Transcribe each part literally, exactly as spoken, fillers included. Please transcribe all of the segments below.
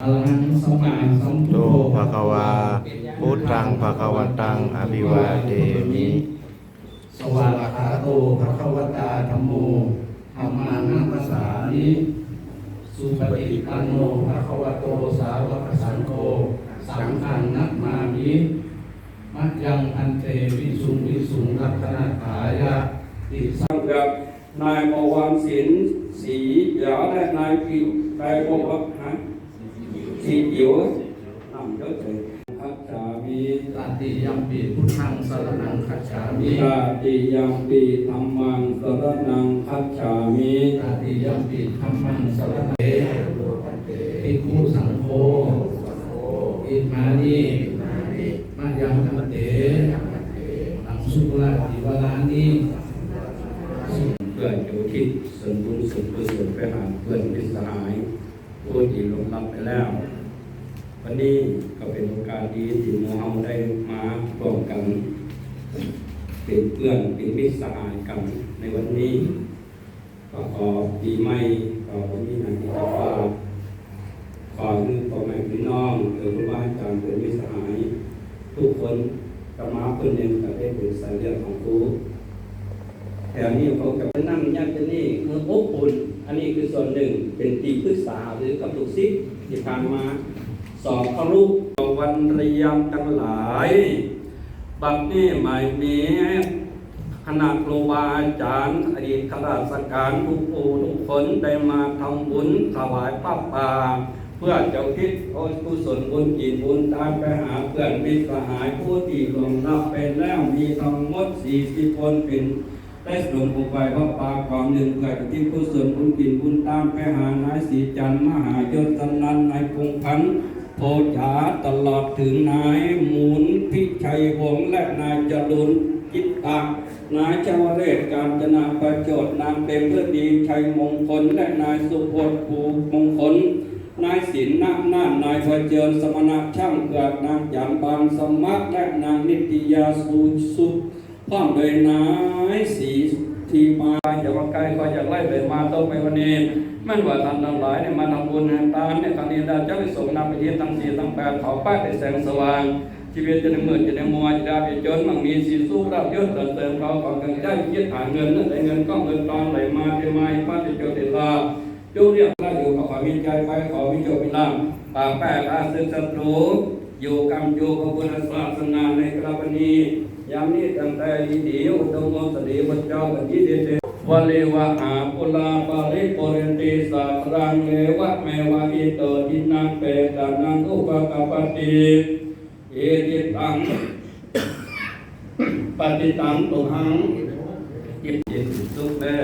อะระหังสัมมาสัมพุทโธ โต ภะคะวา พุทธัง ภะคะวันตัง อะภิวาเทมิ สวากขาโต ภะคะวะตา ธัมโม ธัมมัง นะมัสสามิ สุปฏิปันโน ภะคะวะโต สาวกสังโฆ สังฆัง นะมามิ มะยัง พันเต วิสุง วิสุง รัตนะถายะ ติสัง กับนายบวรศิลป์ ศรีเขียว และนายปิว นายบวร ฮะ สีเขียว นำเยอะเลย คัจฉามิ ตติยัมปิ พุทธัง สรณัง คัจฉามิ ตติยัมปิ ธัมมัง สรณัง คัจฉามิ ตติยัมปิ ธัมมัง สรณัง เต ภิกขุสังโฆ อิมานิ มะยัง พันเต อังสุกุลาติวาลานิ เพื่อจะอุทิศส่วนบุญส่วนกุศลไปหาเพื่อนมิตรสหาย ผู้ที่ล่วงลับไปแล้ว วันนี้ก็เป็นโอกาสดีที่หมู่เฮาได้มาร่วมกัน เป็นเพื่อนเป็นมิตรสหายกันในวันนี้ ก็ขอปีใหม่ ก็บ่มีหยังที่จะฝาก ขอให้พ่อแม่พี่น้อง หรือครูบาอาจารย์เป็นมิตรสหาย ทุกคนจะมาเพิ่นเองก็ได้เป็นสายเลือดของครู แถวนี้เขาจะไปนั่งญาตินี่คืออบอุ่น อันนี้คือส่วนหนึ่ง เป็นที่ปรึกษาหรือกับลูกศิษย์ที่ผ่านมา สอบเคารพ วันเรียนทั้งหลาย บัดนี้หมายมีคณะครูบาอาจารย์ อดีตข้าราชการทุกผู้ทุกคนได้มาทำบุญถวายผ้าป่า เพื่อจะอุทิศกุศลบุญกินบุญทานไปหาเพื่อนมิตรสหายผู้ที่ล่วงลับไปแล้ว มีทั้งหมดสี่สิบคน เป็นได้สวดอุปายพระปาความหนึ่ง เพื่ออุทิศกุศลบุญกินบุญทานไปหานายศรีจันทร์มหายศ สนั่น นายพงษ์พันธ์โพจ๋า ตลอดถึงนายหมุนพิชัยวงศ์ และนายจรุนจิตตะ นายชวเรศ กาญจนาประโจทย์ นางเต็มฤดีชัยมงคล และนายสุพจน์ภูมงคล นายศิลป์นาคนาถ นายเผชิญสมณะช่างเผือก นางจันทร์บานสมัคร และนางนิตยาสุสุข พร้อมโดยนายศรีทีมา อย่าว่าไกล ขออยากไล่เลยมาตรงไปวันนี้ แม่นว่าท่านทั้งหลายเนี่ยมาทำบุญให้ทานเนี่ย ครั้งนี้ได้เจ้าได้ส่งนำไปเทียนทั้งสี่ทั้งแปด ขอป้ายเป็นแสงสว่าง ชีวิตจะได้มืดจะได้มัว จะได้ไปจน มั่งมีสีสุข ลาภยศสรรเสริญ เขาขอกันใจคิดหาเงิน นั่นได้เงินก้อนเงินทองไหลมาเทมา ให้พระเจ้าได้ลาภ จงเรียกพระอยู่กับความมีใจไป ขอมีโชคมีลาภ ปราบแก้ข้าศึกศัตรู อยู่กำอยู่พระพุทธศาสนาในกรณี ยามนี้ตั้งแต่ดีดี อุดมสติพระเจ้ากันที่เดช วะเลวะหาปุราปาริปุเรนติสาครัง เอวะเมวะอิโตทินังเปตานังอุปกปปติ อิทิตัง ปฏิตังตุมหัง จิตจิตสุขแม่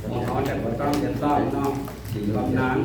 ของเขาแต่ก็ตั้งใจสร้างเนาะ สี่ลำนาน